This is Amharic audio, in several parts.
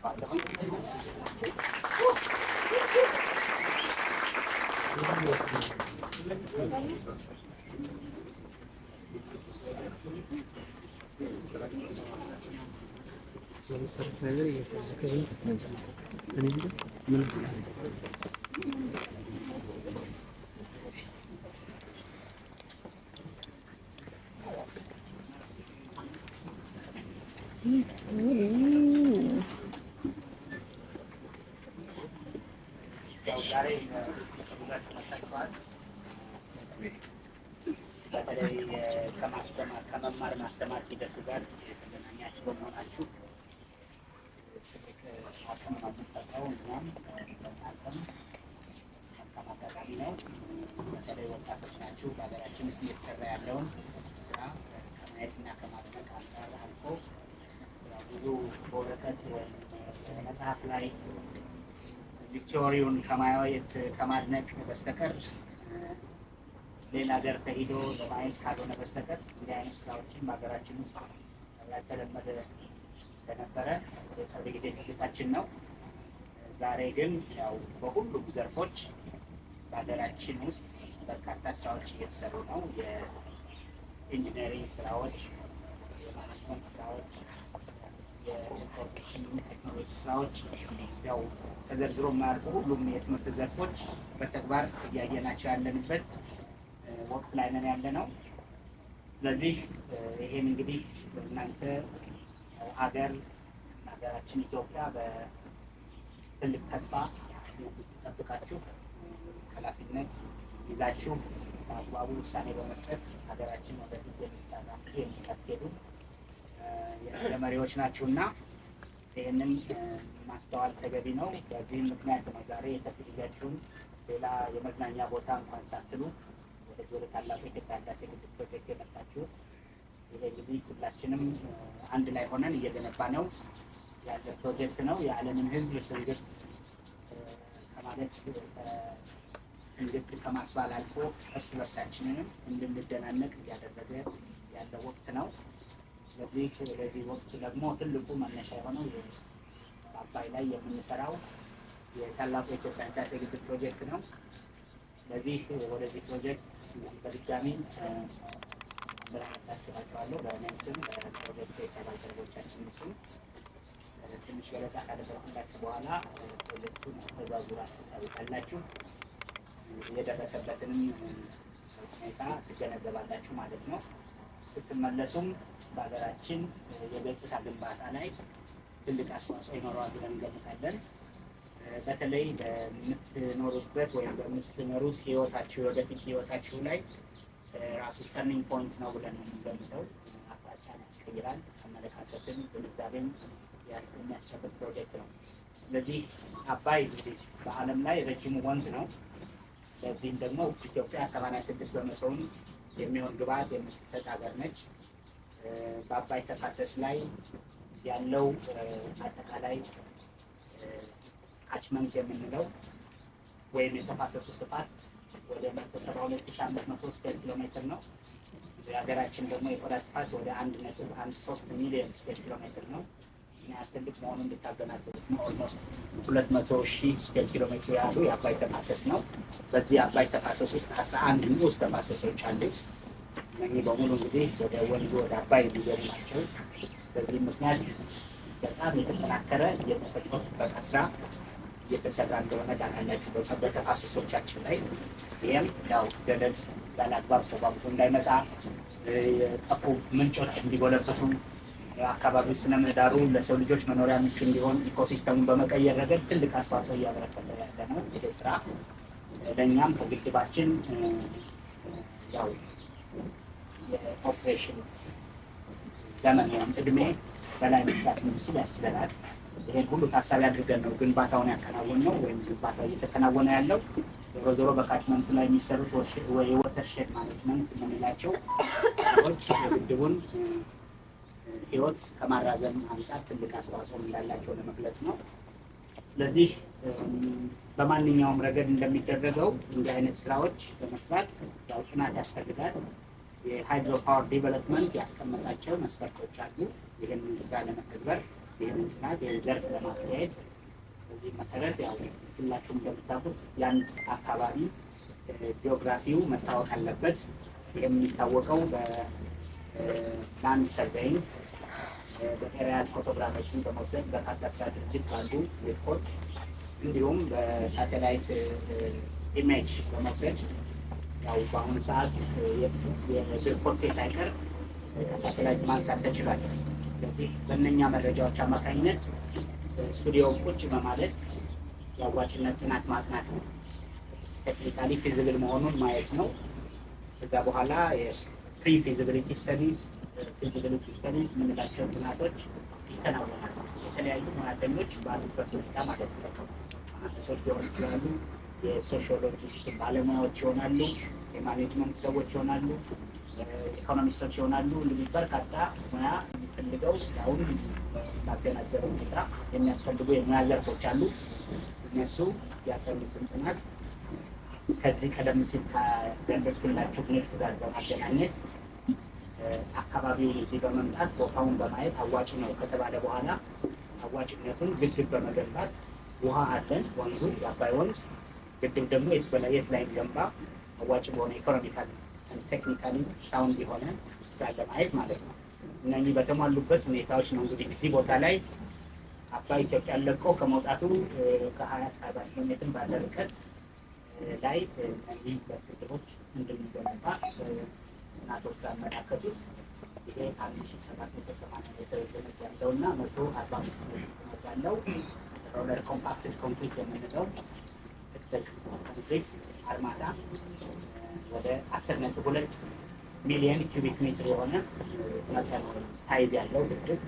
አለሁኝ። ነገር እኔ ምን ያው ዛሬ ብዙችሁ መጥታችኋል። በተለይ ከማስተማር ከመማር ማስተማር ሂደቱ ጋር የተገናኛችሁ በመሆናችሁ ትልቅ አቅም ነው የምንፈጥረው። እኛም ለእናንተም መልካም አጋጣሚ ነው። በተለይ ወጣቶች ናችሁ። በሀገራችን ውስጥ እየተሰራ ያለውን ስራ ከማየትና ከማድነቅ አንጻር አልፎ ያው ብዙ በወረቀት ወይም መጽሐፍ ላይ theory ውን ከማየት ከማድነቅ በስተቀር ሌላ ሀገር ተሂዶ ለማየት ካልሆነ በስተቀር እንዲህ አይነት ስራዎችን በሀገራችን ውስጥ ያልተለመደ እንደነበረ የቅርብ ጊዜ ትዝታችን ነው። ዛሬ ግን ያው በሁሉም ዘርፎች በሀገራችን ውስጥ በርካታ ስራዎች እየተሰሩ ነው። የ engineering ስራዎች፣ የ management ስራዎች፣ የ information technology ስራዎች፣ ያው ተዘርዝሮ የማያልቁ ሁሉም የትምህርት ዘርፎች በተግባር እያየናቸው ያለንበት ወቅት ላይ ነን ያለ ነው። ስለዚህ ይሄን እንግዲህ እናንተ ሀገር ሀገራችን ኢትዮጵያ በትልቅ ተስፋ የምትጠብቃችሁ ኃላፊነት ይዛችሁ በአግባቡ ውሳኔ በመስጠት ሀገራችን ወደፊት የምታራምዱ፣ የምታስኬዱ የመሪዎች ናችሁ እና ይህንን ማስተዋል ተገቢ ነው። በዚህም ምክንያት ነው ዛሬ የትርፍ ጊዜያችሁን ሌላ የመዝናኛ ቦታ እንኳን ሳትሉ ወደዚህ ወደ ታላቁ የኢትዮጵያ ህዳሴ ግድብ ፕሮጀክት የመጣችሁት። ይሄ እንግዲህ ሁላችንም አንድ ላይ ሆነን እየገነባ ነው ያለ ፕሮጀክት ነው። የዓለምን ሕዝብ ትንግርት ከማለት ትንግርት ከማስባል አልፎ እርስ በርሳችንንም እንድንደናነቅ እያደረገ ያለ ወቅት ነው። ስለዚህ ለዚህ ወቅት ደግሞ ትልቁ መነሻ የሆነው አባይ ላይ የምንሰራው የታላቁ የኢትዮጵያ ህዳሴ ግድብ ፕሮጀክት ነው። ስለዚህ ወደዚህ ፕሮጀክት በድጋሚ ስለመጣችሁ በእኔም ስም በፕሮጀክቱ የስራ ባልደረቦቻችንም ስም ትንሽ ገለጻ ካደረግኩላችሁ በኋላ ፕሮጀክቱን ተዘዋውራችሁ ታዩታላችሁ፣ የደረሰበትንም ሁኔታ ትገነዘባላችሁ ማለት ነው። ስትመለሱም በሀገራችን የገጽታ ግንባታ ላይ ትልቅ አስተዋጽኦ ይኖረዋል ብለን እንገምታለን። በተለይ በምትኖሩበት ወይም በምትመሩት ህይወታችሁ የወደፊት ህይወታችሁ ላይ ራሱ turning point ነው ብለን ነው የምንገምተው። አቅጣጫን ያስቀይራል፣ አመለካከትን፣ ግንዛቤን የሚያስጨብጥ ፕሮጀክት ነው። ስለዚህ አባይ እንግዲህ በዓለም ላይ ረጅሙ ወንዝ ነው። ለዚህም ደግሞ ኢትዮጵያ 86 በመቶውን የሚሆን ግብዓት የምትሰጥ ሀገር ነች። በአባይ ተፋሰስ ላይ ያለው አጠቃላይ catchment የምንለው ወይም የተፋሰሱ ስፋት ወደ 172,500 square ኪሎ ሜትር ነው። የሀገራችን ደግሞ የቆዳ ስፋት ወደ 1.13 ሚሊዮን square ኪሎ ሜትር ነው። ምን ያህል ትልቅ መሆኑን እንድታገናዘቡት ነው። Almost 200,000 square ኪሎ ሜትር ያሉ የአባይ ተፋሰስ ነው። በዚህ የአባይ ተፋሰስ ውስጥ 11 ንዑስ ተፋሰሶች አሉት። እነኚህ በሙሉ እንግዲህ ወደ ወንዙ ወደ አባይ የሚገቡ ናቸው። በዚህ ምክንያት በጣም የተጠናከረ የተፈጥሮ ጥበቃ ስራ እየተሰራ እንደሆነ ታውቃላችሁ በተፋሰሶቻችን ላይ። ይህም ያው ገደል ያለ አግባብ ተጓጉዞ እንዳይመጣ፣ የጠፉ ምንጮች እንዲጎለብቱ፣ አካባቢው ስነ ምህዳሩ ለሰው ልጆች መኖሪያ ምቹ እንዲሆን ecosystem ኡን በመቀየር ረገድ ትልቅ አስተዋጽኦ እያበረከተ ያለ ነው ይሄ ስራ። ለእኛም ከግድባችን ያው የኦፕሬሽን ዘመን ወይም እድሜ በላይ መስራት እንድንችል ያስችለናል። ይሄን ሁሉ ታሳቢ አድርገን ነው ግንባታውን ያከናወንነው ወይም ግንባታው እየተከናወነ ያለው። ዞሮ ዞሮ በ catchment ኡ ላይ የሚሰሩት የ watershed management የምንላቸው ስራዎች የግድቡን ህይወት ከማራዘም አንጻር ትልቅ አስተዋጽኦ እንዳላቸው ለመግለጽ ነው። ስለዚህ በማንኛውም ረገድ እንደሚደረገው እንዲህ አይነት ስራዎች ለመስራት ያው ጥናት ያስፈልጋል። የ hydro power development ያስቀመጣቸው መስፈርቶች አሉ። ይህንን ስራ ለመተግበር ይህንን ጥናት ይህን ዘርፍ ለማካሄድ። በዚህ መሰረት ያው ሁላችሁም እንደምታውቁት የአንድ አካባቢ ጂኦግራፊው መታወቅ አለበት። ይህ የሚታወቀው በ land surveying፣ በ aerial photography ን በመውሰድ፣ በካርታ ስራ ድርጅት ባሉ ንድፎች እንዲሁም በሳተላይት image በመውሰድ፣ ያው በአሁኑ ሰዓት የእግር ኮቴ ሳይቀር ከሳተላይት ማንሳት ተችሏል። ስለዚህ በእነኛ መረጃዎች አማካኝነት ስቱዲዮ ቁጭ በማለት የአዋጭነት ጥናት ማጥናት ነው። Technically feasible መሆኑን ማየት ነው። ከዛ በኋላ የ pre feasibility studies፣ feasibility studies የምንላቸው ጥናቶች ይከናወናሉ። የተለያዩ ሙያተኞች ባሉበት ሁኔታ ማለት ነው። መሀንዲሶች ሊሆኑ ይችላሉ፣ የ sociologist ባለሙያዎች ይሆናሉ፣ የ management ሰዎች ይሆናሉ፣ ኢኮኖሚስቶች ይሆናሉ። እንግዲህ በርካታ ሙያ የሚፈልገው ስራውን ባገናዘበ ሁኔታ የሚያስፈልጉ የሙያ ዘርፎች አሉ። እነሱ ያጠኑትን ጥናት ከዚህ ቀደም ሲል ከገለጽኩላችሁ ንድፍ ጋር በማገናኘት፣ አካባቢውን እዚህ በመምጣት ቦታውን በማየት አዋጭ ነው ከተባለ በኋላ አዋጭነቱን ግድብ በመገንባት፣ ውሃ አለን፣ ወንዙ የአባይ ወንዝ፣ ግድብ ደግሞ የት ላይ ገንባ አዋጭ በሆነ economical technically sound የሆነ ስራ ለማየት ማለት ነው። እነኚህ በተሟሉበት ሁኔታዎች ነው እንግዲህ እዚህ ቦታ ላይ አባይ ኢትዮጵያን ለቆ ከመውጣቱ ከ20 እስከ 40 ኪሎ ሜትር ባለ ርቀት ላይ እነዚህ ግድቦች እንደሚገነባ ጥናቶች ያመላከቱት። ይሄ 1780 ሜትር ርዝመት ያለው እና 145 ሜትር ቁመት ያለው roller compacted concrete የምንለው ጥቅጥቅ ኮንክሪት አርማታ ወደ 10.2 ሚሊዮን ኪዩቢክ ሜትር የሆነ መጠን size ያለው ግድብ።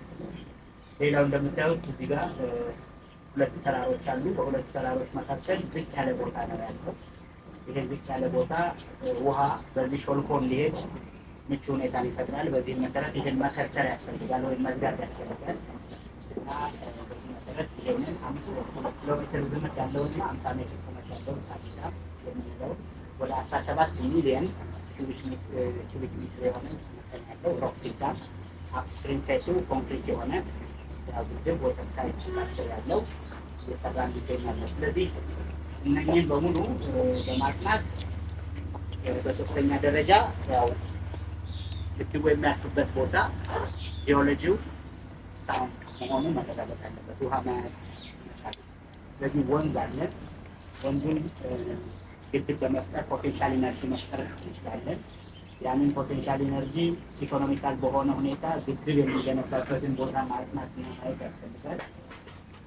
ሌላው እንደምታዩት እዚህ ጋር ሁለት ተራሮች አሉ። በሁለቱ ተራሮች መካከል ዝቅ ያለ ቦታ ነው ያለው። ይሄ ዝቅ ያለ ቦታ ውሃ በዚህ ሾልኮ እንዲሄድ ምቹ ሁኔታን ይፈጥራል። በዚህም መሰረት ይህን መከርከር ያስፈልጋል ወይም መዝጋት ያስፈልጋል እና በዚህ መሰረት ይህንን 5.2 ኪሎ ሜትር ርዝመት ያለውና 50 ሜትር ቁመት ያለውን ሳቢታ የምንለው ወደ 17 ሚሊዮን ኪዩቢክ ሜትር የሆነ መጠን ያለው rockfill dam፣ upstream face ኡ ኮንክሪት የሆነ ያው ግድብ water tight structure ያለው እየሰራን ይገኛለን። ስለዚህ እነኝህን በሙሉ በማጥናት በሶስተኛ ደረጃ ያው ግድቡ የሚያርፍበት ቦታ ጂኦሎጂው sound መሆኑ መረጋገጥ አለበት፣ ውሃ መያዝ መቻል። ስለዚህ ወንዝ አለን። ወንዙን ግድብ በመፍጠር potential energy መፍጠር እንችላለን። ያንን potential energy economical በሆነ ሁኔታ ግድብ የሚገነባበትን ቦታ ማጥናትና ማየት ያስፈልጋል።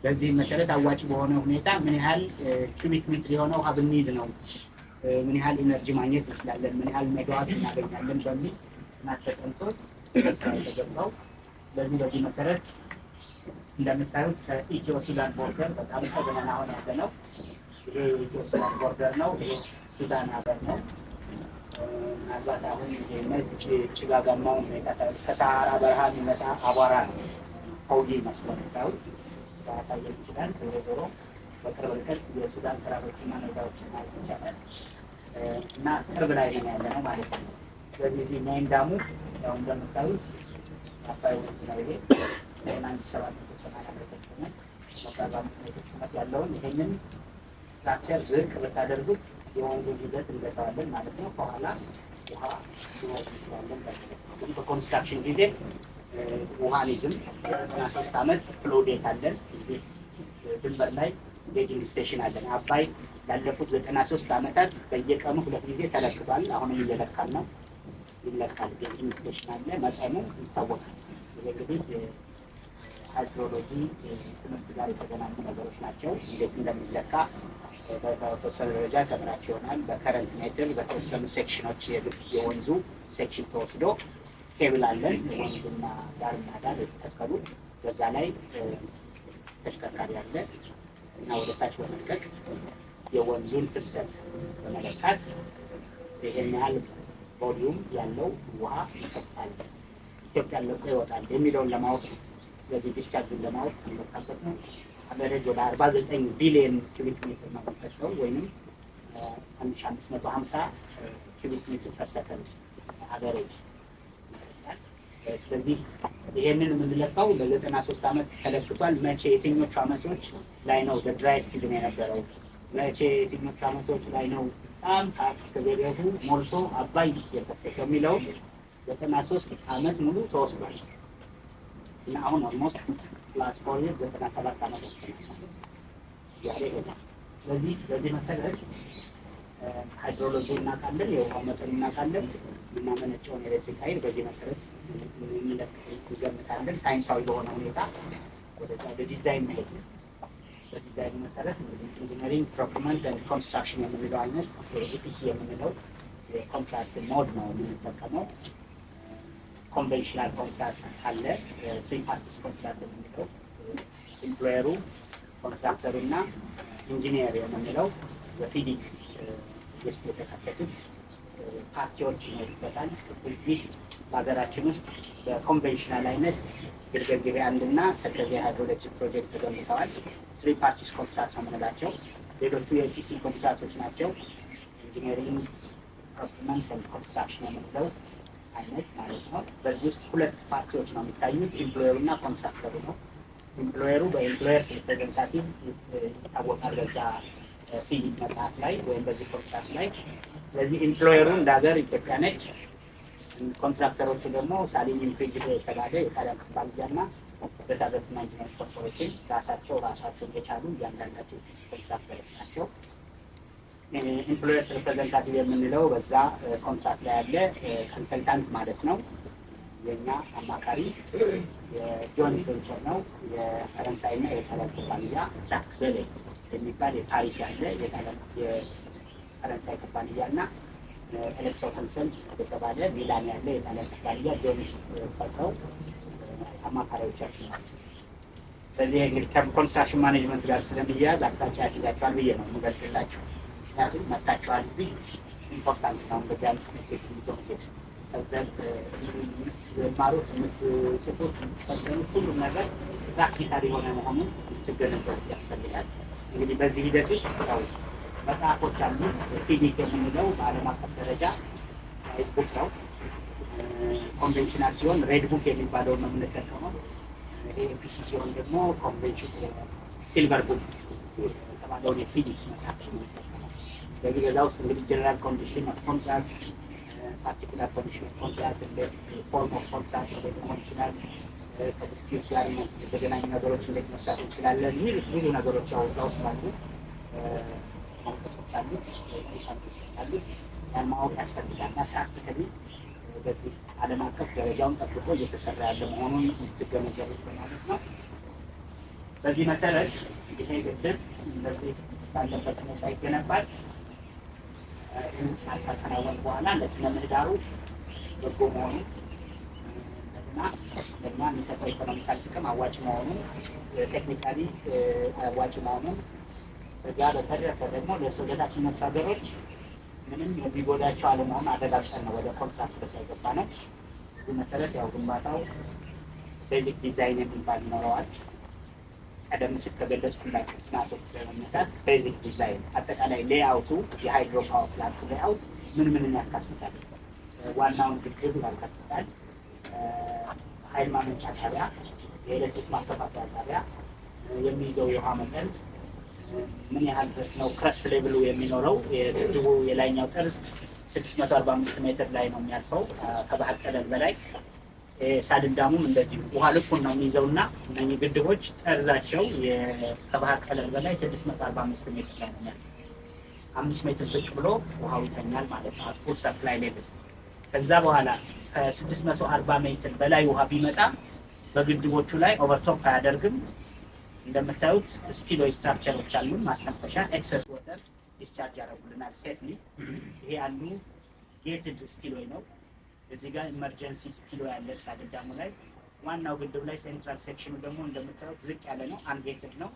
በዚህ መሰረት አዋጭ በሆነ ሁኔታ ምን ያህል ኪዩቢክ ሜትር የሆነ ውሃ ብንይዝ ነው፣ ምን ያህል energy ማግኘት እንችላለን፣ ምን ያህል ሜጋዋት እናገኛለን በሚል ጥናት ተጠንቶ ስራ የተገባው። በዚህ መሰረት እንደምታዩት ከኢትዮ ሱዳን border በጣም ቅርብ ነን አሁን ያለ ነው። ይሄ የኢትዮ ሱዳን border ነው። ይሄ ሱዳን ሀገር ነው። ምናልባት አሁን ይሄ ነጭ ጭጋጋማውን ሁኔታ ታዩት። ከሰሃራ በረሃ የሚመጣ አቧራ ነው። Foggy መስሎ ታዩት ሊያሳየን ይችላል። ዞሮ ዞሮ በቅርብ ርቀት የሱዳን ተራሮችና ሜዳዎችን ማየት ይቻላል እና ቅርብ ላይ ነን ያለ ነው ማለት ነው። ስለዚህ እዚህ main dam ኡ ያው እንደምታዩት አባይ ወንዝ ነው። ይሄ ይህን 1780 ሜትር ቁመት፣ 145 ሜትር ቁመት ያለውን ይሄንን structure ዝቅ ብታደርጉት የወንዙን ሂደት እንገታዋለን ማለት ነው። ከኋላ ውሃ ሊወርድ እንችላለን። እንግዲህ በ construction ጊዜ ውሃኒዝም 93 ዓመት flow date አለን። እዚህ ድንበር ላይ gauging station አለን። አባይ ላለፉት 93 ዓመታት በየቀኑ ሁለት ጊዜ ተለክቷል። አሁንም እየለካን ነው። ይለካል። Gauging station አለ። መጠኑ ይታወቃል። ይሄ እንግዲህ የ hydrology ትምህርት ጋር የተገናኙ ነገሮች ናቸው። እንዴት እንደሚለካ በተወሰነ ደረጃ ተምራችሁ ይሆናል። በ current ሜትር በተወሰኑ section ኖች የወንዙ section ተወስዶ ኬብል አለን ወንዙና ዳርና ዳር የተተከሉ፣ በዛ ላይ ተሽከርካሪ አለ እና ወደ ታች በመልቀቅ የወንዙን ፍሰት በመለካት ይሄን ያህል volume ያለው ውሃ ይፈሳል፣ ኢትዮጵያን ለቆ ይወጣል የሚለውን ለማወቅ ነው። ስለዚህ discharge ን ለማወቅ የሚለካበት ነው። Average ወደ 49 ቢሊየን ኪዩቢክ ሜትር ነው የሚፈሰው ወይንም 1550 ኪዩቢክ ሜትር per second average ይፈሳል። ስለዚህ ይሄንን የምንለካው ለ93 ዓመት ተለክቷል። መቼ የትኞቹ ዓመቶች ላይ ነው driest season የነበረው፣ መቼ የትኞቹ ዓመቶች ላይ ነው በጣም ከአፍ እስከ ገደፉ ሞልቶ አባይ የፈሰሰው የሚለው 93 ዓመት ሙሉ ተወስዷል። እና አሁን almost plus 4 year 97 ዓመት ወስደናል ማለት ነው እያለ ይሄዳል። ስለዚህ በዚህ መሰረት hydrology እናውቃለን፣ የውሃው መጠን እናውቃለን፣ የምናመነጨውን ኤሌክትሪክ ኃይል በዚህ መሰረት እንገምታለን። ሳይንሳዊ በሆነ ሁኔታ ወደዛ ወደ ዲዛይን መሄድ ነው። በዲዛይኑ መሰረት እንግዲህ engineering፣ procurement and construction የምንለው አይነት EPC የምንለው የ contract mode ነው የምንጠቀመው። Conventional contract አለ፣ three parties contract የምንለው employer ኡ፣ contractor ኡ እና ኢንጂኒየር የምንለው በ FIDIC ውስጥ የተካተቱት ፓርቲዎች ይኖሩበታል። እዚህ በሀገራችን ውስጥ በ conventional አይነት ግልገል ጊቤ አንድና ተከዜ hydroelectric ፕሮጀክት ተገንብተዋል። Three parties contract ነው የምንላቸው። ሌሎቹ የ EPC ኮንትራክቶች ናቸው። Engineering፣ procurement and construction የምንለው አይነት ማለት ነው። በዚህ ውስጥ ሁለት ፓርቲዎች ነው የሚታዩት፣ employer ኡ እና contractor ኡ ነው። Employer ኡ በ employer's representative ይታወቃል በዛ FIDIC መጽሐፍ ላይ ወይም በዚህ contract ላይ። ስለዚህ employer ኡ እንደ ሀገር ኢትዮጵያ ነች። Contractor ኦቹ ደግሞ ሳሊኒ ኢምፕሪጅ የተባለ የጣሊያን ኩባንያ እና ብረታ ብረትና ኢንጂነሪንግ ኮርፖሬሽን ራሳቸውን የቻሉ እያንዳንዳቸው EPC contractor ኦች ናቸው። Employer's representative የምንለው በዛ contract ላይ ያለ consultant ማለት ነው። የኛ አማካሪ የ joint venture ነው። የፈረንሳይና የጣሊያን ኩባንያ ትራክት ቬሌ የሚባል የፓሪስ ያለ የጣሊያን የፈረንሳይ ኩባንያ እና ኤሌክትሮ ኮንሰልት የተባለ ሚላን ያለ የጣሊያን ኩባንያ joint ፈጥረው አማካሪዎቻችን ናቸው። በዚህ እንግዲህ ከ construction management ጋር ስለሚያያዝ አቅጣጫ ያስይዛቸዋል ብዬ ነው የምገልጽላቸው። ምክንያቱም መታቸዋል እዚህ important ነው። እንደዚህ አይነት session ይዞ መሄድ ከዚያ የምትማሩት፣ የምትጽፉት፣ የምትፈተኑት ሁሉም ነገር practical የሆነ መሆኑን ልትገነዘቡት ያስፈልጋል። እንግዲህ በዚህ ሂደት ውስጥ ያው መጽሐፎች አሉ። FIDIC የምንለው በዓለም አቀፍ ደረጃ white book ነው። Conventional ሲሆን red book የሚባለውን ነው የምንጠቀመው። ይሄ EPC ሲሆን ደግሞ convention silver book የተባለውን የ FIDIC መጽሐፍ ነው የምንጠቀመው። ስለዚህ በዛ ውስጥ እንግዲህ general condition of contract፣ particular condition of contract፣ እንዴት form of contract እንዴት መሆን ይችላል፣ ከ dispute ጋር የተገናኙ ነገሮች እንዴት መፍታት እንችላለን የሚሉት ብዙ ነገሮች ያው እዛ ውስጥ ባሉ አንቀጾች አሉት፣ ንዑስ አንቀጾች አሉት። ያን ማወቅ ያስፈልጋል እና practically በዚህ ዓለም አቀፍ ደረጃውን ጠብቆ እየተሰራ ያለ መሆኑን እንድትገነዘቡት በማለት ነው። በዚህ መሰረት ይሄ ግድብ እንደዚህ ባለበት ሁኔታ ይገነባል። ይህን ጥናት ካከናወን በኋላ ለስነ ምህዳሩ በጎ መሆኑ እና ለእኛ የሚሰጠው economical ጥቅም አዋጭ መሆኑን፣ technically አዋጭ መሆኑን፣ ከዚያ በተረፈ ደግሞ ለታችኞቹ ሀገሮች ምንም የሚጎዳቸው አለመሆኑን አረጋግጠን ነው ወደ contract በዛ የገባ ነው። በዚህ መሰረት ያው ግንባታው basic design የሚባል ይኖረዋል። ቀደም ሲል ከገለጽኩላችሁ ጥናቶች በመነሳት basic design አጠቃላይ layout ኡ የ hydro power plant layout ምን ምንን ያካትታል? ዋናውን ግድብ ያካትታል። ኃይል ማመንጫ ጣቢያ፣ የኤሌክትሪክ ማከፋፈያ ጣቢያ፣ የሚይዘው የውሃ መጠን ምን ያህል ድረስ ነው crest level ኡ የሚኖረው? የግድቡ የላይኛው ጠርዝ 645 ሜትር ላይ ነው የሚያልፈው ከባህር ጠለል በላይ። Saddle dam ኡም እንደዚሁ ውሃ ልኩን ነው የሚይዘው እና እነኚህ ግድቦች ጠርዛቸው ከባህር ጠለል በላይ 645 ሜትር ላይ ነው የሚያልፈው። 5 ሜትር ዝቅ ብሎ ውሃው ይተኛል ማለት ነው at full supply level። ከዛ በኋላ ከ640 ሜትር በላይ ውሃ ቢመጣ በግድቦቹ ላይ overtop አያደርግም። እንደምታዩት spillway structure ኦች አሉን፣ ማስተንፈሻ excess water discharge ያደርጉልናል safely። ይሄ አንዱ gated spillway ነው። እዚህ ጋር emergency spillway ያለ saddle dam ኡ ላይ፣ ዋናው ግድብ ላይ central section ኑ ደግሞ እንደምታዩት ዝቅ ያለ ነው፣ ungated ነው።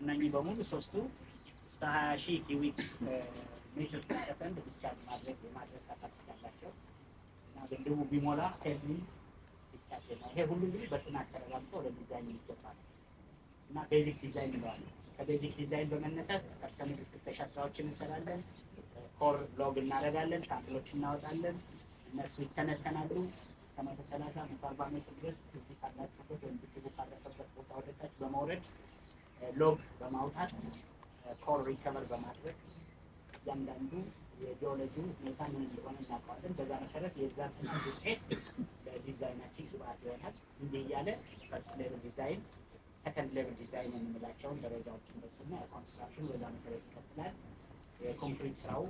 እነኚህ በሙሉ ሶስቱ እስከ 20 ሺህ cubic meter per second discharge የማድረግ capacity አላቸው እና ግድቡ ቢሞላ safely discharge ነው። ይሄ ሁሉ እንግዲህ በጥናት ተረጋግጦ ወደ ዲዛይን የሚገባ ነው እና basic design እንለዋለን። ከ basic design በመነሳት ከርሰ ምድር ፍተሻ ስራዎችን እንሰራለን። Core log እናደርጋለን፣ sample ኦች እናወጣለን። እነሱ ይተነተናሉ። እስከ 130፣ 140 ሜትር ድረስ እዚህ ካላችሁበት ወይም ግድቡ ካረፈበት ቦታ ወደታች በመውረድ log በማውጣት፣ core recover በማድረግ እያንዳንዱ የጂኦሎጂው ሁኔታ ምን እንደሆነ እናውቀዋለን። በዛ መሰረት የዛ ጥናት ውጤት ለዲዛይናችን ግብአት ይሆናል። እንዲህ እያለ first level design፣ second level design የምንላቸውን ደረጃዎችን ደርስና የ construction በዛ መሰረት ይቀጥላል። የኮንክሪት ስራው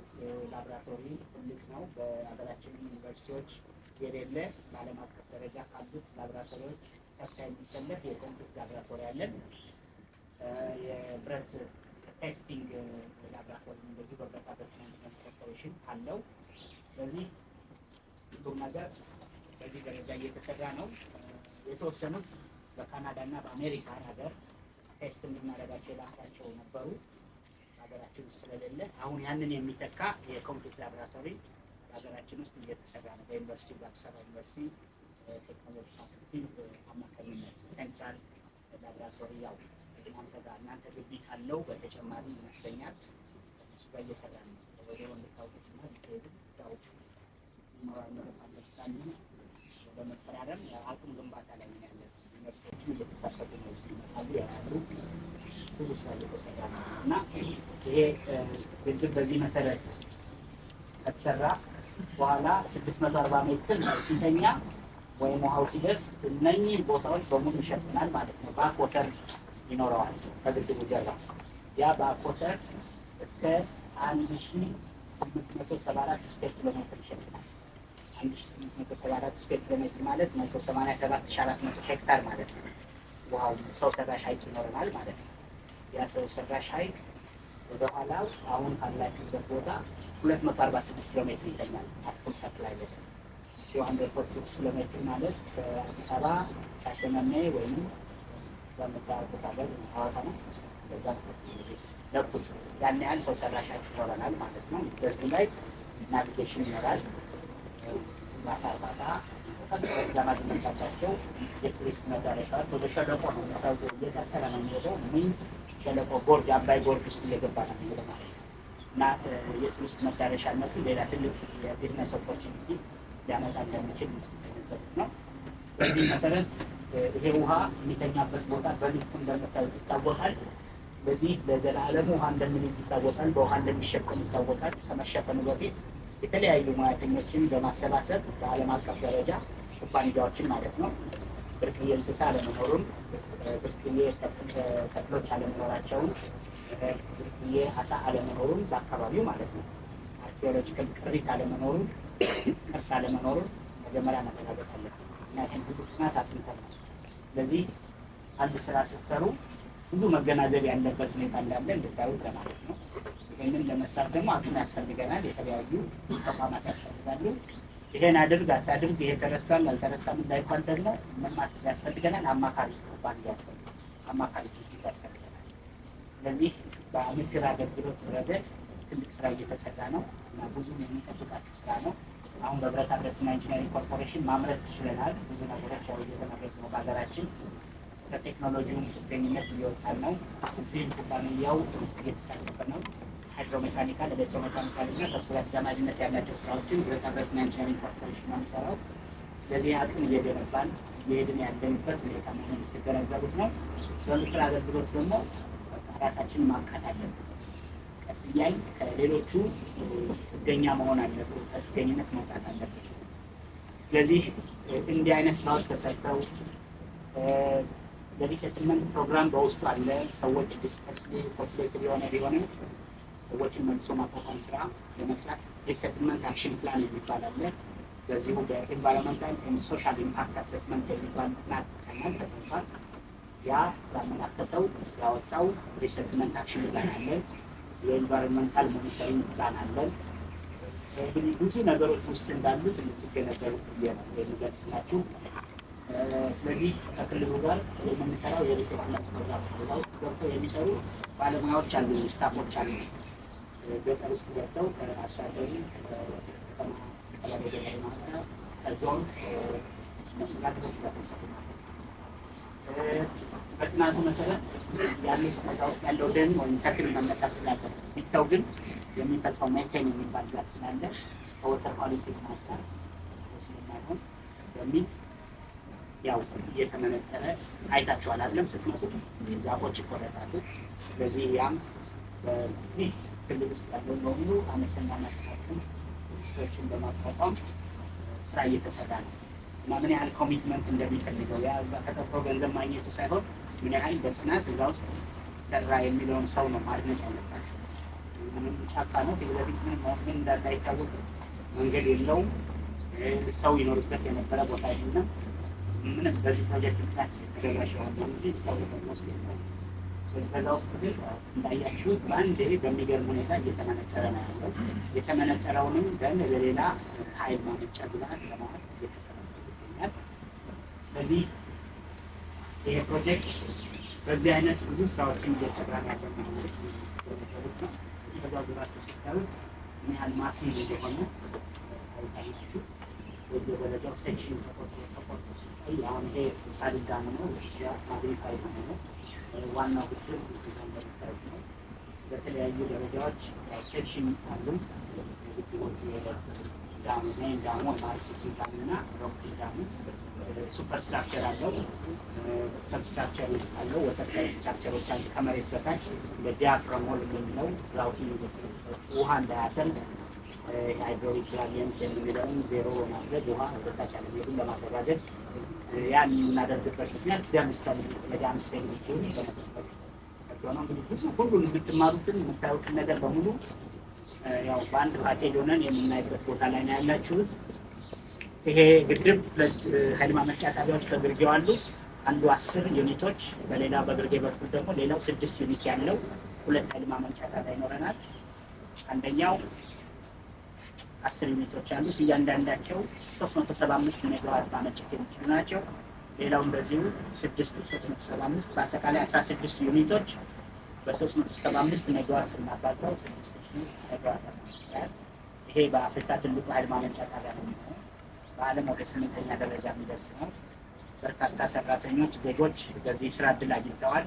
ላቦራቶሪ ትልቅ ነው። በሀገራችን ዩኒቨርሲቲዎች የሌለ፣ በዓለም አቀፍ ደረጃ ካሉት ላቦራቶሪዎች ተርታ የሚሰለፍ የኮንክሪት ላቦራቶሪ አለን። የብረት testing ላቦራቶሪ እንደዚሁ በብረታ ብረት ኢንጂነሪንግ ኮርፖሬሽን አለው። ስለዚህ ሁሉም ነገር በዚህ ደረጃ እየተሰራ ነው። የተወሰኑት በካናዳ እና በአሜሪካ ሀገር test እንድናደርጋቸው የላኳቸው ነበሩ፣ ሀገራችን ውስጥ ስለሌለ አሁን ያንን የሚተካ የኮንክሪት ላቦራቶሪ በሀገራችን ውስጥ እየተሰራ ነው። በዩኒቨርሲቲ፣ በአዲስ አበባ ዩኒቨርሲቲ ቴክኖሎጂ ፋክልቲ አማካኝነት central ላቦራቶሪ ያው እናንተ ጋር፣ እናንተ ግቢ ካለው በተጨማሪ ይመስለኛል እሱ ጋር እየሰራ ነው። ወዲያው እንድታውቁት እና ብትሄዱ ያው memorandum of understanding በመፈራረም አቅም ግንባታ ላይ ነው ያለ። ዩኒቨርሲቲዎችም እየተሳተፉ ነው። እዚህ ይመጣሉ፣ ያያሉ። ብዙ ስራ እየተሰራ ነው እና ይሄ ግድብ በዚህ መሰረት ከተሰራ በኋላ 640 ሜትር ሲተኛ ወይም ውሃው ሲደርስ እነኚህ ቦታዎች በሙሉ ይሸፍናል ማለት ነው። Backwater ይኖረዋል ከግድቡ ጀርባ። ያ backwater እስከ 1874 square ኪሎ ሜትር ይሸፍናል። 1874 square ኪሎ ሜትር ማለት 187,400 ሄክታር ማለት ነው። ውሃው ሰው ሰራሽ ሐይቅ ይኖረናል ማለት ነው። ያ ሰው ሰራሽ ሐይቅ ወደኋላው አሁን ካላችሁበት ቦታ 246 ኪሎ ሜትር ይተኛል። At full supply level 246 ኪሎ ሜትር ማለት ከአዲስ አበባ ሻሸመኔ ወይም በምታውቁት ሀገር ሐዋሳ ነው። በዛ ለኩት ያን ያህል ሰው ሰራሽ ሐይቅ ይኖረናል ማለት ነው። በዚህ ላይ navigation ይኖራል። ማሳ እርባታ ለማግኘታቸው የቱሪስት መዳረሻዎች ወደ ሸለቆ ነው እየቀጠለ ነው የሚሄደው። ምንጭ ሸለቆ gorge፣ አባይ gorge ውስጥ እየገባ ነው የሚሄደው ማለት ነው እና የቱሪስት መዳረሻነቱ ሌላ ትልቅ የ business opportunity ሊያመጣ እንደሚችል የምትገነዘቡት ነው። በዚህ መሰረት ይሄ ውሃ የሚተኛበት ቦታ በልኩ እንደምታዩት ይታወቃል። በዚህ ለዘላለሙ ውሃ እንደሚይዝ ይታወቃል። በውሃ እንደሚሸፈን ይታወቃል። ከመሸፈኑ በፊት የተለያዩ ሙያተኞችን በማሰባሰብ በዓለም አቀፍ ደረጃ ኩባንያዎችን ማለት ነው፣ ብርቅዬ እንስሳ አለመኖሩን፣ ብርቅዬ ተክሎች አለመኖራቸውን፣ ብርቅዬ አሳ አለመኖሩን፣ በአካባቢው ማለት ነው archaeological ቅሪት አለመኖሩን፣ ቅርስ አለመኖሩን መጀመሪያ መረጋገጥ አለበት እና ይህን ሁሉ ጥናት አጥንተናል። ስለዚህ አንድ ስራ ስትሰሩ ብዙ መገናዘብ ያለበት ሁኔታ እንዳለ እንድታዩት ለማለት ነው። ይህንን ለመስራት ደግሞ አቅም ያስፈልገናል። የተለያዩ ተቋማት ያስፈልጋሉ። ይሄን አድርግ አታድርግ፣ ይሄ ተረስቷል አልተረሳም እንዳይባል ደግሞ ምን ማሰብ ያስፈልገናል? አማካሪ ኩባንያ ያስፈልጋል። አማካሪ ድርጅት ያስፈልገናል። ስለዚህ በምክር አገልግሎት ረገድ ትልቅ ስራ እየተሰራ ነው እና ብዙ የሚጠብቃችሁ ስራ ነው። አሁን በብረታ ብረትና ኢንጂነሪንግ ኮርፖሬሽን ማምረት ችለናል። ብዙ ነገሮች ያው እየተመረቱ ነው በሀገራችን። ከቴክኖሎጂውም ጥገኝነት እየወጣን ነው። እዚህም ኩባንያው እየተሳተፈ ነው። Hydromechanical፣ electromechanical እና ከእሱ ጋር ተዛማጅነት ያላቸው ስራዎችን ብረታ ብረትና ኢንጂነሪንግ ኮርፖሬሽን ነው የሚሰራው። ስለዚህ አቅም እየገነባን እየሄድን ያለንበት ሁኔታ መሆኑን የምትገነዘቡት ነው። በምክር አገልግሎት ደግሞ ራሳችንን ማብቃት አለብን። ቀስ እያልን ከሌሎቹ ጥገኛ መሆን አለብን፣ ከጥገኝነት መውጣት አለብን። ስለዚህ እንዲህ አይነት ስራዎች ተሰርተው የ resettlement ፕሮግራም በውስጡ አለ። ሰዎች dispersely populated የሆነ ቢሆንም ሰዎችን መልሶ ማቋቋም ስራ ለመስራት resettlement action plan የሚባል አለ። በዚሁ በ environmental and social impact assessment የሚባል ጥናት ይጠናል፣ ተጠንቷል። ያ ባመላከተው ያወጣው resettlement action plan አለን። የ environmental monitoring plan አለን። እንግዲህ ብዙ ነገሮች ውስጥ እንዳሉት እንድትገነዘቡት ብዬ ነው የሚገልጽላችሁ። ስለዚህ ከክልሉ ጋር የምንሰራው የ resettlement ፕሮግራም ነው። እዛ ውስጥ ገብተው የሚሰሩ ባለሙያዎች አሉ፣ staff ኦች አሉ። ገጠር ውስጥ ገብተው ከአርሶ አደሩ፣ ከከተማ ቀበሌ ገበሬ ማለት ከዞን እነሱ ጋር ድሮች ጋር የሚሰሩ ማለት ነው። በጥናቱ መሰረት ያሉት እዛ ውስጥ ያለው ደን ወይም ተክል መነሳት ስላለበት፣ ቢተው ግን የሚፈጥረው ሜቴን የሚባል ጋዝ ስላለ ከ water quality አንጻር ጥሩ ስለማይሆን በሚል ያው እየተመነጠረ አይታችኋል አይደለም? ስትመጡ ዛፎች ይቆረጣሉ። ስለዚህ ያም በዚህ ክልል ውስጥ ያለውን በሙሉ አነስተኛና ጥቃቅን ድርጅቶችን በማቋቋም ስራ እየተሰራ ነው እና ምን ያህል commitment እንደሚፈልገው፣ ያ እዛ ተቀጥሮ ገንዘብ ማግኘቱ ሳይሆን ምን ያህል በጽናት እዛ ውስጥ ሰራ የሚለውን ሰው ነው ማድነቅ ያለባቸው። ምንም ጫካ ነው፣ ፊት ለፊት ምንም ምን እንዳለ አይታወቅም። መንገድ የለውም። ሰው ይኖርበት የነበረ ቦታ አይደለም። ምንም በዚህ ፕሮጀክት ምክንያት ተደራሽ የሆነ እንጂ ሰው ውስጥ የለውም። በዛ ውስጥ ግን እንዳያችሁት በአንዴ በሚገርም ሁኔታ እየተመነጠረ ነው ያለው። የተመነጠረውንም ደን ለሌላ ኃይል ማመንጫ ግብዓት ለማዋል እየተሰበሰበ ይገኛል። ስለዚህ ይሄ ፕሮጀክት በዚህ አይነት ብዙ ስራዎችን እየሰራ ያለ ነው። ከዛ ዙራችሁ ስታዩት ምን ያህል massive እንደሆነ ታዩታላችሁ። በየደረጃው section ተቆርጦ ተቆርጦ ሲታይ አሁን ይሄ saddle dam ነው፣ magnify ሆነ ነው። ዋናው ግድብ እዚህ ጋር እንደምታዩት ነው። በተለያዩ ደረጃዎች section አሉ። ግድቦቹ ዳሙ፣ main ዳሙ፣ RCC dam እና rockfill ዳሙ super structure አለው፣ substructure አለው፣ water tight structure ኦች አሉ። ከመሬት በታች እንደ diaphragm wall የምንለው grouting ውሃ እንዳያሰርግ፣ hydraulic gradient የምንለውን ዜሮ በማድረግ ውሃ ወደታች አለመሄዱን ለማረጋገጥ። ያን የምናደርግበት ምክንያት dam stability፣ ለ dam stability ውን ለመጠበቅ ነው። እንግዲህ ብዙ ሁሉን የምትማሩትን የምታዩትን ነገር በሙሉ ያው በአንድ ፓኬጅ ሆነን የምናይበት ቦታ ላይ ነው ያላችሁት። ይሄ ግድብ ሁለት ኃይል ማመንጫ ጣቢያዎች ከግርጌው አሉት። አንዱ 10 unit ኦች፣ በሌላ በግርጌ በኩል ደግሞ ሌላው 6 unit ያለው ሁለት ኃይል ማመንጫ ጣቢያ ይኖረናል። አንደኛው 10 unit ኦች አሉት። እያንዳንዳቸው 375 ሜጋዋት ማመንጨት የሚችሉ ናቸው። ሌላው እንደዚሁ ስድስቱ 375፣ በአጠቃላይ 16 unit ኦች በ375 ሜጋዋት ስናባዛው 6000 ሜጋዋት ይችላል። ይሄ በአፍሪካ ትልቁ ኃይል ማመንጫ ጣቢያ ነው የሚሆነው። በዓለም ወደ ስምንተኛ ደረጃ የሚደርስ ነው። በርካታ ሰራተኞች፣ ዜጎች በዚህ ስራ እድል አግኝተዋል።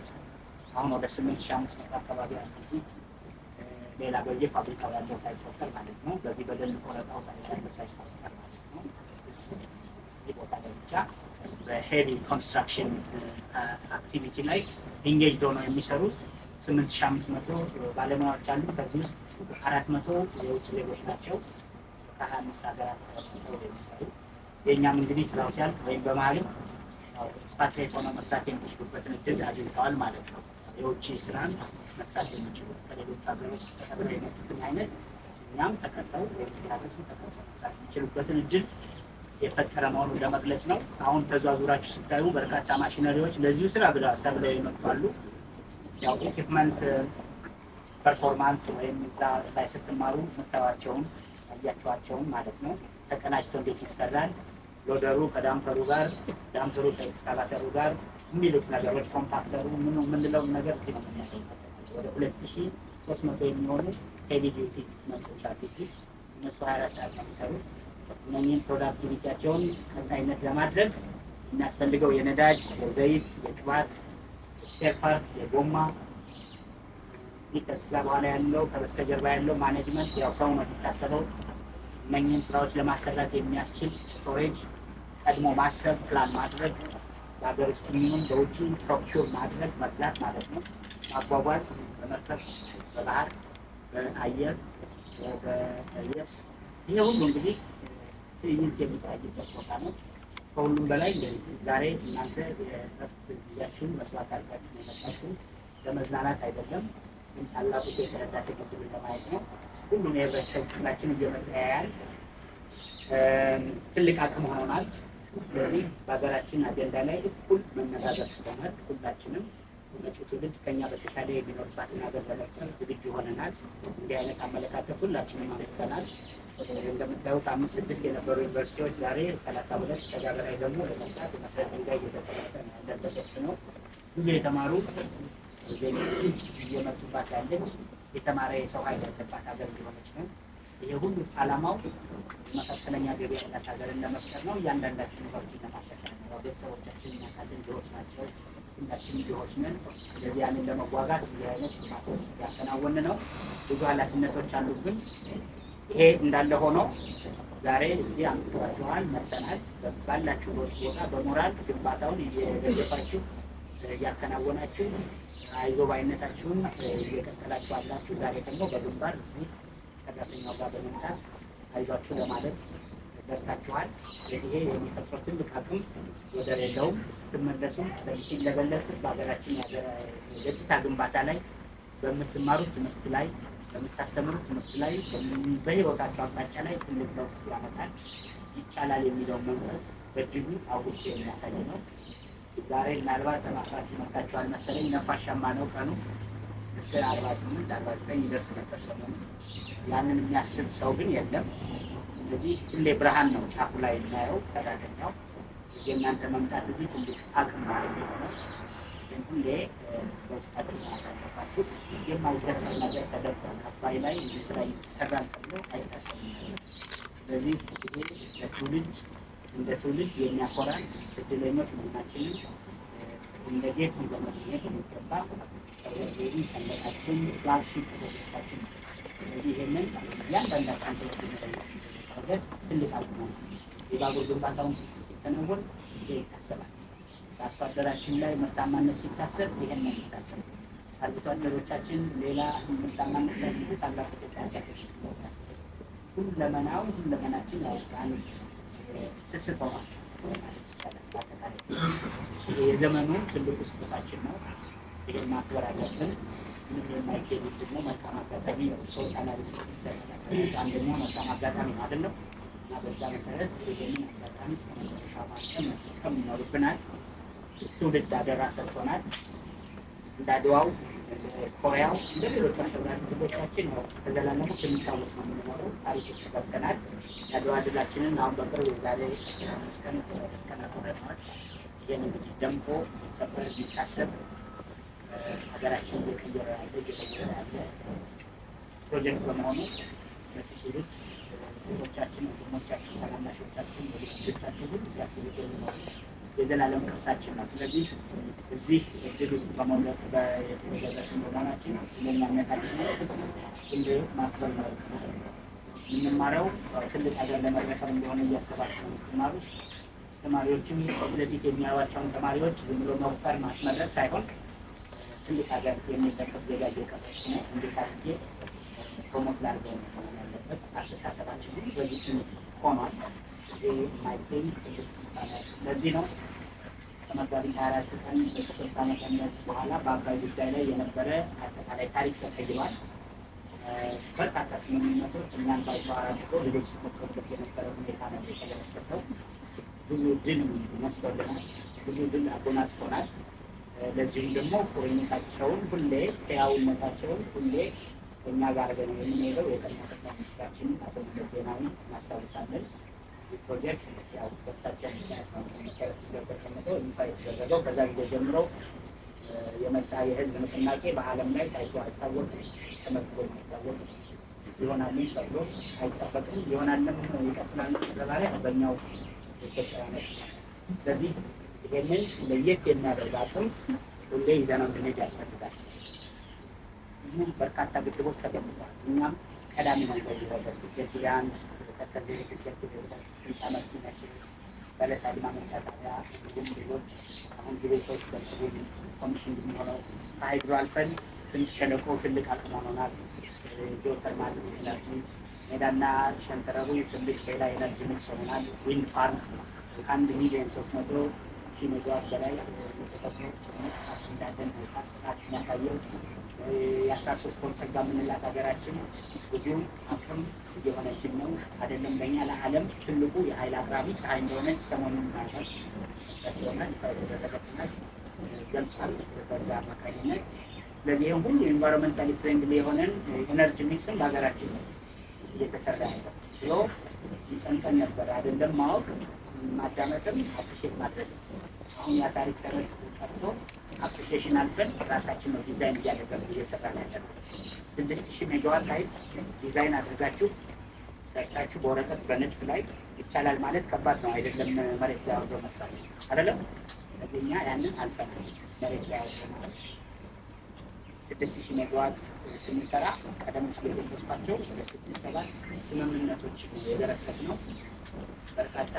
አሁን ወደ 8500 አካባቢ አሉ እዚህ፣ ሌላ በየፋብሪካው ያለው ሳይቆጠር ማለት ነው። በዚህ በደን ቆረጣው ያለው ሳይቆጠር ማለት ነው። እዚህ ቦታ ላይ ብቻ በ heavy construction activity ላይ engage ሆነው የሚሰሩት 8500 ባለሙያዎች አሉ። ከዚህ ውስጥ 400 የውጭ ዜጎች ናቸው። ከ25 ሀገራት ተመርጠው የሚሰሩ። የእኛም እንግዲህ ስራው ሲያልቅ ወይም በመሀልም expatriate ሆነው መስራት የሚችሉበትን እድል አግኝተዋል ማለት ነው። የውጭ ስራን መስራት የሚችሉት ከሌሎች ሀገሮች ተቀጥረው የመጡትን አይነት እኛም ተቀጥረው ወይም እዚህ ሀገር ተቀጥረው መስራት የሚችሉበትን እድል የፈጠረ መሆኑን ለመግለጽ ነው። አሁን ተዟዙራችሁ ስታዩ በርካታ ማሽነሪዎች ለዚሁ ስራ ብለዋል ተብለው የመጡ አሉ። ያው equipment performance ወይም እዛ ላይ ስትማሩ የምታዩቸውን ያያችኋቸውን ማለት ነው። ተቀናጅቶ እንዴት ይሰራል፣ ሎደሩ ከዳምፐሩ ጋር፣ ዳምፐሩ ከኤክስካቫተሩ ጋር የሚሉት ነገሮች፣ compactor ኡ ምኑ የምንለውን ነገር እዚህ ነው የምናየው። ወደ 2300 የሚሆኑ heavy duty equipment ኦች አሉ እዚህ። እነሱ 24 ሰዓት ነው የሚሰሩት። እነኚህን productivity ያቸውን ቀጣይነት ለማድረግ የሚያስፈልገው የነዳጅ፣ የዘይት፣ የቅባት፣ spare part፣ የጎማ፣ ከዛ በኋላ ያለው ከበስተጀርባ ያለው management ያው ሰው ነው የሚታሰበው። እነኚህን ስራዎች ለማሰራት የሚያስችል storage ቀድሞ ማሰብ፣ ፕላን ማድረግ፣ በሀገር ውስጥ የሚሆን በውጭ procure ማድረግ፣ መግዛት ማለት ነው። ማጓጓዝ በመርከብ፣ በባህር፣ በአየር፣ በየብስ፣ ይሄ ሁሉ እንግዲህ ትዕይንት የሚታይበት ቦታ ነው። ከሁሉም በላይ ዛሬ እናንተ የእረፍት ጊዜያችሁን መስዋዕት አድርጋችሁ ነው የመጣችሁት። ለመዝናናት አይደለም፣ ግን ታላቁ የኢትዮጵያ ህዳሴ ግድብን ለማየት ነው። ሁሉም የህብረተሰብ ክፍላችን እየመጣ ያያል። ትልቅ አቅም ሆኖናል። ስለዚህ በሀገራችን አጀንዳ ላይ እኩል መነጋገር ችለናል። ሁላችንም መጪው ትውልድ ከኛ በተሻለ የሚኖርባትን ሀገር ለመፍጠር ዝግጁ ሆነናል። እንዲህ አይነት አመለካከት ሁላችንም አምጥተናል። እንደምታዩት አምስት ስድስት የነበሩ ዩኒቨርሲቲዎች ዛሬ 32፣ ከዛ በላይ ደግሞ ለመስራት የመሰረት ድንጋይ እየተቀመጠ ያለበት ወቅት ነው። ብዙ የተማሩ ዜጎች እየመጡባት ያለች፣ የተማረ የሰው ኃይል ያለባት ሀገር እየሆነች ነው። ይሄ ሁሉ ዓላማው መካከለኛ ገቢ ያላት ሀገርን ለመፍጠር ነው። እያንዳንዳችን ኑሯችን ለማሻሻል ነው። ቤተሰቦቻችን እናቃለን፣ ድሆች ናቸው። ሁላችንም ድሆች ነን። ስለዚህ ያንን ለመዋጋት እንዲህ አይነት ልማቶች ያከናወን ነው። ብዙ ኃላፊነቶች አሉብን። ይሄ እንዳለ ሆኖ ዛሬ እዚህ አምጥቷችኋል፣ መጥተናል። ባላችሁበት ቦታ በሞራል ግንባታውን እየደገፋችሁ፣ እያከናወናችሁ፣ አይዞ ባይነታችሁን እየቀጠላችሁ አላችሁ። ዛሬ ደግሞ በግንባር እዚህ ሰራተኛው ጋር በመምጣት አይዟችሁ ለማለት ደርሳችኋል። ይሄ የሚፈጥረው ትልቅ አቅም ወደር የለውም። ስትመለሱም ቀደም ሲል እንደገለጽኩት በሀገራችን የገጽታ ግንባታ ላይ፣ በምትማሩት ትምህርት ላይ፣ በምታስተምሩት ትምህርት ላይ፣ በህይወታቸው አቅጣጫ ላይ ትልቅ ለውጥ ያመጣል። ይቻላል የሚለውን መንፈስ በእጅጉ አጉልቶ የሚያሳይ ነው። ዛሬ ምናልባት ተማክራችሁ መጥታችኋል መሰለኝ። ነፋሻማ ነው ቀኑ። እስከ 48፣ 49 ይደርስ ነበር ሰሞኑን። ያንን የሚያስብ ሰው ግን የለም። ስለዚህ ሁሌ ብርሃን ነው ጫፉ ላይ የማየው ሰራተኛው። የእናንተ መምጣት እዚህ ትልቅ አቅም ነው የሚሆነው። ግን ሁሌ በውስጣችሁ ማለት አለባችሁ። የማይደፈር ነገር ተደፍሯል። አባይ ላይ እንዲህ ስራ ይሰራል ተብሎ አይታሰብም ነበር። ስለዚህ ይሄ ለትውልድ እንደ ትውልድ የሚያኮራን፣ እድለኞች መሆናችንን እንደ ጌጥ ይዘን መሄድ የሚገባ ሰንደቃችን፣ flagship ፕሮጀክታችን ነው። ስለዚህ ይሄንን እያንዳንዳችን ነገር ትልቅ አቅም ነው። የባቡር ግንባታውን ሲከናወን ይሄ ይታሰባል። በአርሶ አደራችን ላይ ምርታማነት ሲታሰብ ይሄን ነው የሚታሰብ። አርብቶ አደሮቻችን ሌላ ምርታማነት ሲያስቡ ታላቁ ኢትዮጵያ ህዳሴ ግድብ ነው የሚታሰበው። ሁለመናው ሁለመናችን ያው አንድ ስስት ሆኗል ማለት ይቻላል። በአጠቃላይ ይሄ የዘመኑ ትልቁ ስጦታችን ነው። ይሄን ማክበር አለብን። ምንም የማይገኝ እድል ነው። መልካም አጋጣሚ ነው። SWOT analysis ሲሰራ አንደኛው መልካም አጋጣሚ ነው አይደለም? እና በዛ መሰረት ይሄንን አጋጣሚ እስከ መጨረሻ ማቀም መጠቀም ይኖርብናል። ትውልድ አደራ ሰጥቶናል። እንደ አድዋው፣ እንደ ኮሪያው፣ እንደ ሌሎች አሸብራሪ ድሎቻችን ያው ከዘላለሙ ስንታወስ ነው የምንኖረው። ታሪክ ውስጥ ገብተናል። የአድዋ ድላችንን አሁን በቅርብ የዛሬ 5 ቀን፣ 2 ቀን አክብረነዋል። ይህን እንግዲህ ደምቆ የሚከበር፣ የሚታሰብ፣ ሀገራችን እየቀየረ ያለ፣ እየለወጠ ያለ ፕሮጀክት በመሆኑ ለትውልድ እህቶቻችን፣ ወንድሞቻችን፣ ታናናሾቻችን፣ ልጆቻችን ሁሉ ሲያስቡት የሚኖሩ የዘላለም ቅርሳችን ነው። ስለዚህ እዚህ እድል ውስጥ በመውደቅ በደረስን በመሆናችን እድለኛነታችንን ሁሌ ማክበር ይኖርብናል። የምንማረው ትልቅ ሀገር ለመረከብ እንደሆነ እያሰባችሁ ነው የምትማሩት። ተማሪዎችም ፊት ለፊት የሚያዩዋቸውን ተማሪዎች ዝም ብሎ መቁጠር፣ ማስመረቅ ሳይሆን ትልቅ ሀገር የሚረከብ ዜጋ እየቀረጽኩ ነው፣ እንዴት አድርጌ promote ላድርገው ነው መሆን ያለበት። አስተሳሰባችን ሁሉ በዚህ ቅኝት ሆኗል። ይሄ የማይገኝ ትልቅ ስልጣን ነው። ለዚህ ነው ከመጋቢት 24 ቀን 2003 ዓመተ ምህረት በኋላ በአባይ ጉዳይ ላይ የነበረ አጠቃላይ ታሪክ ተቀይሯል። በርካታ ስምምነቶች እኛን ባይተዋር አድርገው ሌሎች ሲሞክሩበት የነበረ ሁኔታ ነው የተገረሰሰው። ብዙ ድል ነስቶልናል። ብዙ ድል አጎናጽፎናል። ለዚህም ደግሞ ቁርኝታቸውን ሁሌ፣ ሕያውነታቸውን ሁሌ ከእኛ ጋር ነው የምንሄደው። የቀድሞ ጠቅላይ ሚኒስትራችን አቶ መለስ ዜናዊን እናስታውሳለን። ይህ ፕሮጀክት ያው በእሳቸው ምክንያት ነው መሰረት ተቀምጠው ይፋ የተደረገው። ከዛ ጊዜ ጀምሮ የመጣ የህዝብ ንቅናቄ በዓለም ላይ ታይቶ አይታወቅም፣ ተመዝግቦ አይታወቅም። ይሆናልም ተብሎ አይጠበቅም። ይሆናልም ይቀጥላል ከተባለ በኛው ኢትዮጵያውያኖች። ስለዚህ ይሄንን ለየት የሚያደርግ አቅም ሁሌ ይዘነው እንድንሄድ ያስፈልጋል። ብዙ በርካታ ግድቦች ተገንብተዋል። እኛም ቀዳሚ ነው በዚህ ረገድ። ግድብ አንድ፣ ተከዜ፣ ግድብ ሁለት፣ ቢጫ መርቲ፣ በለሳ ሊማ መምጫ ጣቢያ፣ እንዲሁም ሌሎች አሁን ጊቤ 3 በቅርቡ ኮሚሽን የሚሆነው፣ ከ hydro አልፈን ስምጥ ሸለቆ ትልቅ አቅም ሆኖናል። Geothermal energy፣ ሜዳና ሸንተረሩ ትልቅ ሌላ energy mix ሆኖናል። Wind farm ከ1,300,000 ሜጋዋት በላይ የተፈጥሮ ሀብት እንዳለን ጥናት የሚያሳየው። የ13 ወር ጸጋ የምንላት ሀገራችን ብዙ አቅም እየሆነችን ነው። አይደለም ለእኛ፣ ለዓለም ትልቁ የኃይል አቅራቢ ፀሐይ እንደሆነች ሰሞኑን ምናልባት ይሆናል ይፋ የተደረገ ጥናት ገልጿል። በዛ አማካኝነት ስለዚህ ይህም ሁሉ environmentally friendly የሆነን energy mix ን በሀገራችን ነው እየተሰራ ያለው ብሎ ይጨንቀን ነበር። አይደለም ማወቅ፣ ማዳመጥም appreciate ማድረግ። አሁን ያ ታሪክ ተረስ ቀርቶ appreciation አልፈን ራሳችን ነው ዲዛይን እያደረግን እየሰራን ያለ ነው። 6000 ሜጋዋት ኃይል ዲዛይን አድርጋችሁ ሰርታችሁ በወረቀት በንድፍ ላይ ይቻላል ማለት ከባድ ነው። አይደለም መሬት ላይ አውርዶ መስራት አይደለም። ስለዚህ እኛ ያንን አልፈን መሬት ላይ አውርደናል። 6000 ሜጋዋት ስንሰራ ቀደም ሲል የገለጽኳቸው ወደ ስድስት ሰባት ስምምነቶች የገረሰስ ነው። በርካታ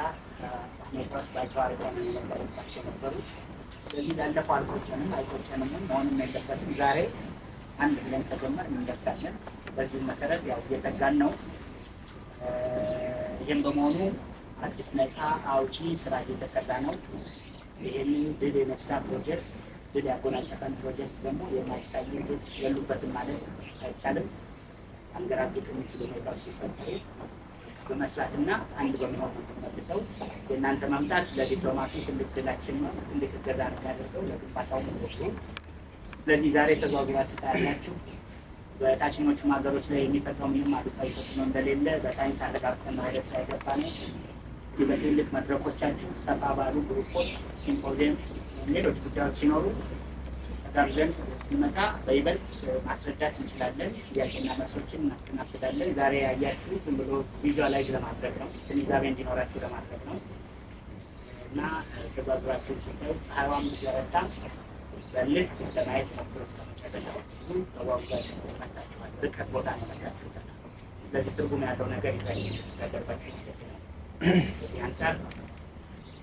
ሁኔታዎች ባይተዋር የሆነ የነበረባቸው ነበሩ። ስለዚህ ላለፈው አልቆጨንም፣ አይቆጨንም፣ መሆንም የለበትም። ዛሬ አንድ ብለን ከጀመርን እንደርሳለን። በዚህም መሰረት ያው እየተጋን ነው። ይህም በመሆኑ አዲስ ነፃ አውጪ ስራ እየተሰራ ነው። ይህንን ድል የነሳ ፕሮጀክት፣ ድል ያጎናጸፈን ፕሮጀክት ደግሞ የማይታዩ ልጆች የሉበትም ማለት አይቻልም። አንገራግጡ የሚችሉ ሁኔታዎች ሲፈጠሩ በመስራትና አንድ በመሆን ነው የምንመልሰው። የእናንተ መምጣት ለዲፕሎማሲ ትልቅ ድላችን ነው፣ ትልቅ እገዛ ነው የሚያደርገው ለግንባታው ነው። ስለዚህ ዛሬ ተዘዋውራችሁ ታያላችሁ። በታችኞቹም ሀገሮች ላይ የሚፈጥረው ምንም አሉታዊ ተጽዕኖ እንደሌለ በሳይንስ አረጋግጠን ወደ ስራ የገባ ነው። እንግዲህ በትልልቅ መድረኮቻችሁ ሰፋ ባሉ group ኦች፣ ሲምፖዚየም፣ ሌሎች ጉዳዮች ሲኖሩ ተጋብዘን ስንመጣ በይበልጥ ማስረዳት እንችላለን። ጥያቄና መልሶችን እናስተናግዳለን። ዛሬ ያያችሁ ዝም ብሎ visualize ለማድረግ ነው፣ ግንዛቤ እንዲኖራችሁ ለማድረግ ነው እና ተዟዙራችሁ ስታዩ ፀሐይዋም ቢበረታ በልህ ለማየት ሞክሮ እስከ መጨረሻው። ብዙ ተጓጉዛችሁ መጣችኋል። ርቀት ቦታ ነው የመጣችሁት። ስለዚህ ትርጉም ያለው ነገር ይዛችሁ ስለገባችሁ ማለት ነው። በዚህ አንጻር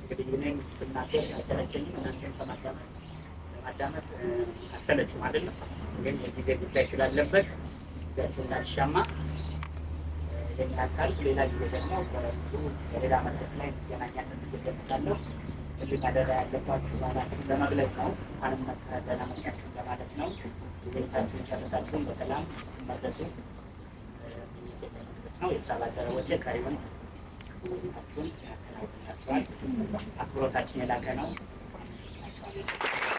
እንግዲህ እኔም ብናገር አይሰለቸኝም፣ እናንተም ከማዳመጥ ለማዳመጥ አትሰለችም አይደለም። ግን የጊዜ ጉዳይ ስላለበት ጊዜያችሁን እንዳልሻማ ይህን ያህል። ሌላ ጊዜ ደግሞ በሌላ መድረክ ላይ እንገናኛለን ብዬ እገምታለሁ። ትልቅ አደራ ያለባችሁ ባላችሁን ለመግለጽ ነው። እንኳንም ደህና መጣችሁ ለማለት ነው። ጊዜታችሁን ጨርሳችሁን በሰላም ትመለሱ ምኞቴን ለመግለጽ ነው። የስራ ባልደረቦቼ ቀሪውን ውይይታችሁን ያከናውንላችኋል። አክብሮታችን የላቀ ነው።